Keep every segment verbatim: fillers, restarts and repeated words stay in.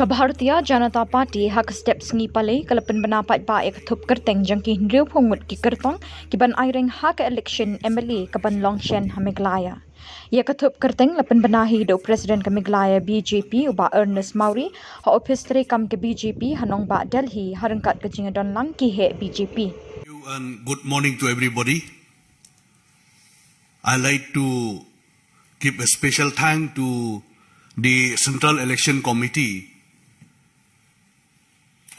Ka Bharatiya Janata Party ha ka step sngi palei ka la pynbna paidbah ïa ka thup kyrteng jong ki hynriewphew ngut ki kyrtong ki ban aireng ha ka election M L A ka ban long shen ha Meghalaya. Ïa ka thup kyrteng la pynbna hi da u President ka Meghalaya B J P u Bah Ernest Mawrie ha ophis treikam ka B J P ha nongbah Delhi ha ryngkat ka jingdon lang ki heh B J P. Thank you and good morning to everybody. I like to give a special thank to the Central Election Committee,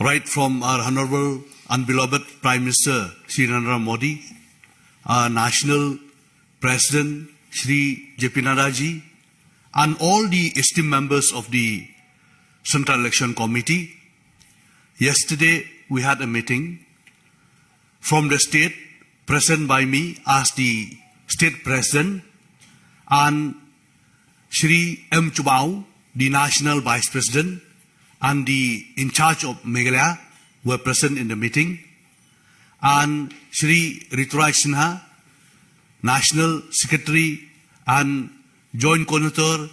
right from our Honorable and Beloved Prime Minister Shri Narendra Modi, our National President Shri J P Nadda ji, and all the esteemed members of the Central Election Committee. Yesterday we had a meeting from the state, present by me as the state president, and Shri M Cubau, the national vice president, and the in charge of Meghalaya were present in the meeting, and Shri Rituraj Sinha, national secretary and joint coordinator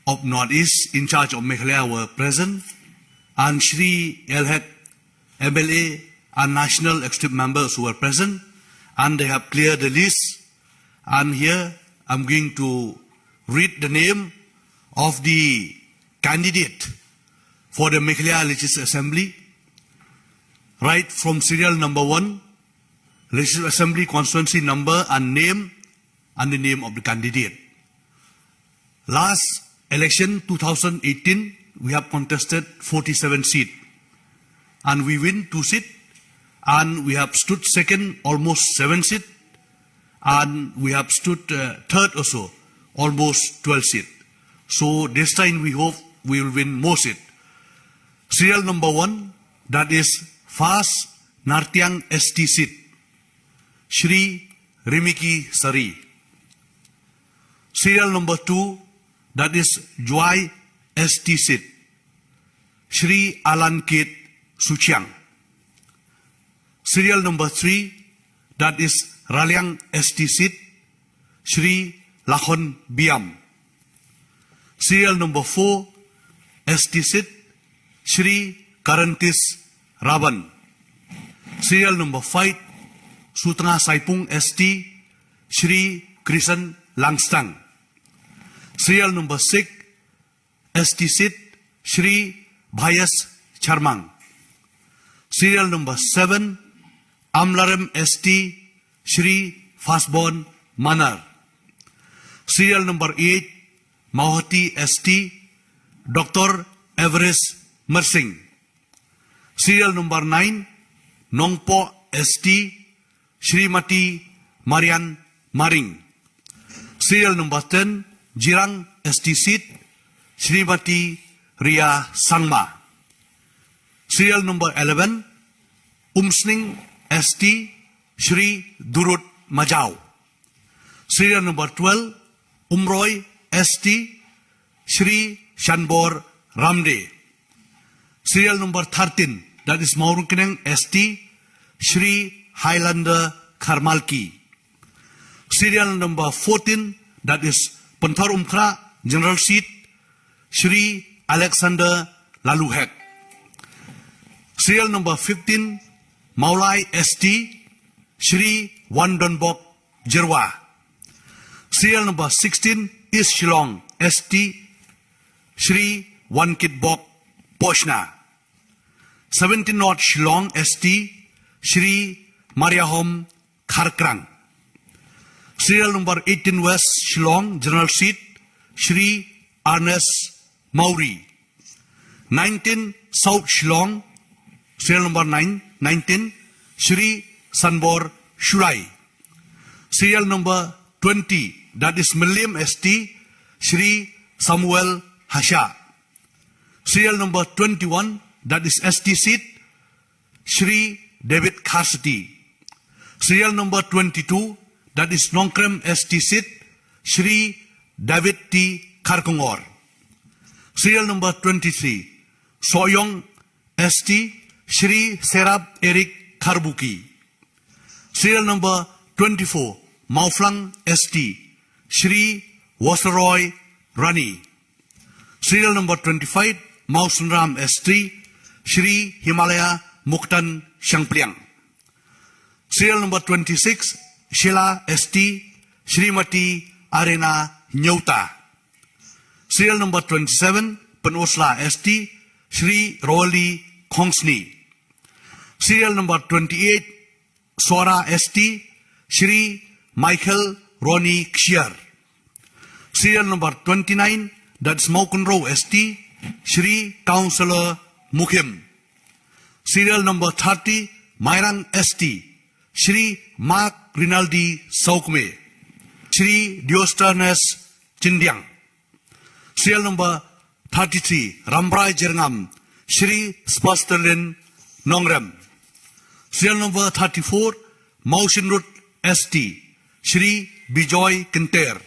of Northeast in charge of Meghalaya were present, and Shri L Hek M L A and national executive members who were present, and they have cleared the list. And here I'm going to read the name of the candidate for the Meghalaya Legislative Assembly, right from serial number one, Legislative Assembly constituency number and name, and the name of the candidate. Last election, two thousand eighteen, we have contested forty-seven seats, and we win two seats, and we have stood second almost seven seats, and we have stood uh, third also, almost twelve seats. So this time we hope we will win more seats. Serial number one, that is First Nartiang S T seat, Shri Rimiki Sari. Serial number two, that is Jowai S T seat, Shri Alan Kit Suchiang. Serial number three, that is Raliang S T seat, Shri Lakhon Biam. Serial number four, S T seat, Shri Karantis Raban. Serial number five, Sutnga Saipung S T, Shri Krisen Langstang. Serial number six, S T seat, Shri Bhayas Charmang. Serial number seven, Amlarem S T, Shri Fasbon Manar. Serial number eight, Mawhati S T, Doctor Everest Mersing. Serial number nine, Nongpoh S T, Shrimati Marian Maring. Serial number ten, Jirang S T seat, Shrimati Ria Sangma. Serial number eleven, Umsning S T, Shri Durut Majau. Serial number twelve, Umroi S T, Shri Shanbor Ramde. Serial number thirteen, that is Mawryngkneng S T, Shri Highlander Kharmalki. Serial number fourteen, that is Pynthorumkhrah General Seat, Shri Alexander Laluhek. Serial number fifteen, Mawlai S T, Shri Wandonbok Jyrwa. Serial number sixteen, East Shillong S T, Shri Wankitbok Pohshna. Seventeen North Shillong S T, Shri Mariahom Kharkrang. Serial number eighteen West Shillong General Seat, Shri Ernest Mawrie. Nineteen South Shillong, serial number nine, nineteen, Shri Sanbor Shullai. Serial number twenty, that is Mylliem S T, Shri Samuel Hashah. Serial number twenty-one, that is S T seat, Shri David Kharsiti. Serial number twenty-two, that is Nongkrem S T seat, Shri David T Kharkongor. Serial number twenty-three, Sohiong S T, Shri Serap Eric Kharbuki. Serial number twenty-four, Mawphlang S T, Shri Wasaroy Rani. Serial number twenty-five, Mawsynram S T, Shri Himalaya Muktan Shangpliang. Serial number twenty-six, Sheila S T, Shrimati Arena Nyauta. Serial number twenty-seven, Pynursla S T, Shri Rawali Khongsni. Serial number twenty-eight, Sohra S T, Shri Michael Ronnie Kshiar. Serial number twenty-nine, that's Mawkynrew S T, Shri Councillor Mukhim. Serial number thirty, Mairang S T, Shri Mark Rinaldi Sawkmie, Shri Diostanes Chindiang. Serial number thirty-three, Rambrai Jyrngam, Shri Sparsterlin Nongrem. Serial number thirty-four, Mawshynrut S T, Shri Bijoy Kynter.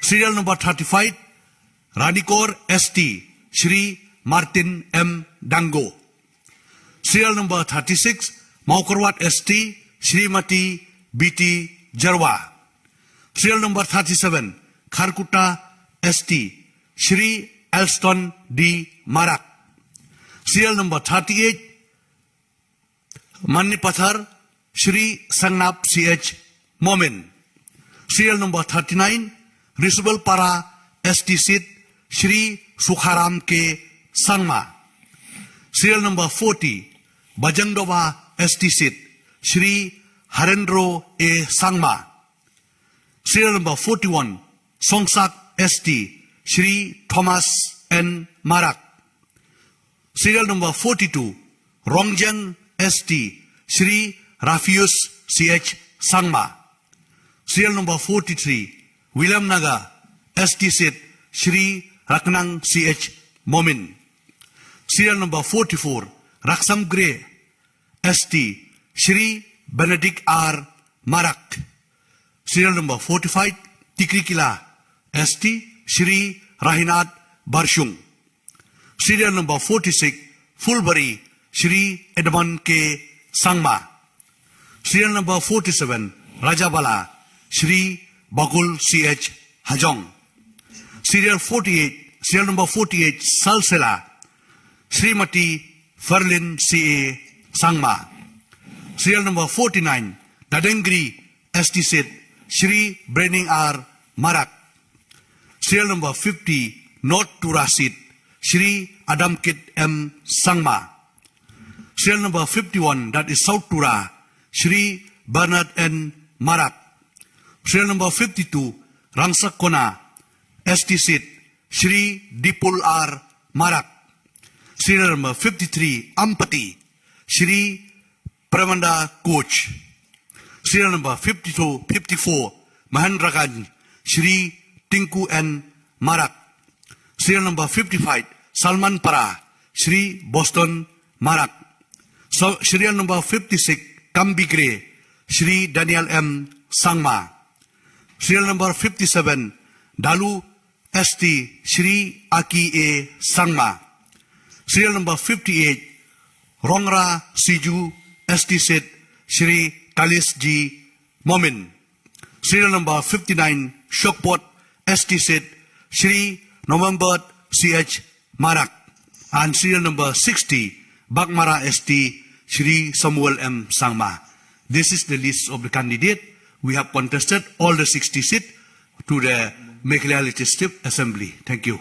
Serial number thirty-five, Ranikor S T, Shri Martin M Dango. Serial number thirty-six, Mawkyrwat S T, Shrimati B T Jarwa. Serial number thirty-seven, Kharkutta S T, Shri Elston D Marak. Serial number thirty-eight, Mannipathar, Shri Sangnap C H Momin. Serial number thirty-nine, Risbalpara S T seat, Shri Sukharam K Sangma. Serial number forty, Bajangdoba S T seat, Shri Harendro A Sangma. Serial number forty-one, Songsak S T, Shri Thomas N Marak. Serial number forty-two, Rongjang S T, Shri Rafius C H Sangma. Serial number forty-three, Williamnagar S T seat, Shri Raknang C H Momin. Serial number forty-four, Raksam Grey S T, Shri Benedict R Marak. Serial number forty-five, Tikrikilla S T, Shri Rahinat Barshung. Serial number forty-six, Phulbari, Shri Edmund K Sangma. Serial number forty-seven, Rajabala, Shri Bakul C H Hajong. Serial forty-eight, serial number forty-eight, Salsela, Srimati Ferlin C A Sangma. Serial number forty-nine, Dadengri S T seat, Shri Brening R Marak. Serial number fifty, North Tura seat, Shri Adamkit M Sangma. Serial number fifty-one, that is South Tura, Shri Bernard N Marak. Serial number fifty-two, Rangsakkona S T seat, Shri Dipul R Marak. Serial number fifty-three, Ampati, Shri Pramanda Koch. Serial number fifty-two, fifty-four, Mahendraganj, Shri Tinku N Marak. Serial number fifty-five, Salmanpara, Shri Boston Marak. So, serial number fifty-six, Kambigre, Shri Daniel M Sangma. Serial number fifty-seven, Dalu S T, Shri Aki A Sangma. Serial number fifty-eight, Rongra Siju S T seat, Shri Kalis G Momin. Serial number fifty-nine, Shokpot S T seat, Shri November C H Marak. And serial number sixty, Baghmara S T, Shri Samuel M Sangma. This is the list of the candidate. We have contested all the sixty seats to the Meghalaya Legislative Assembly. Thank you.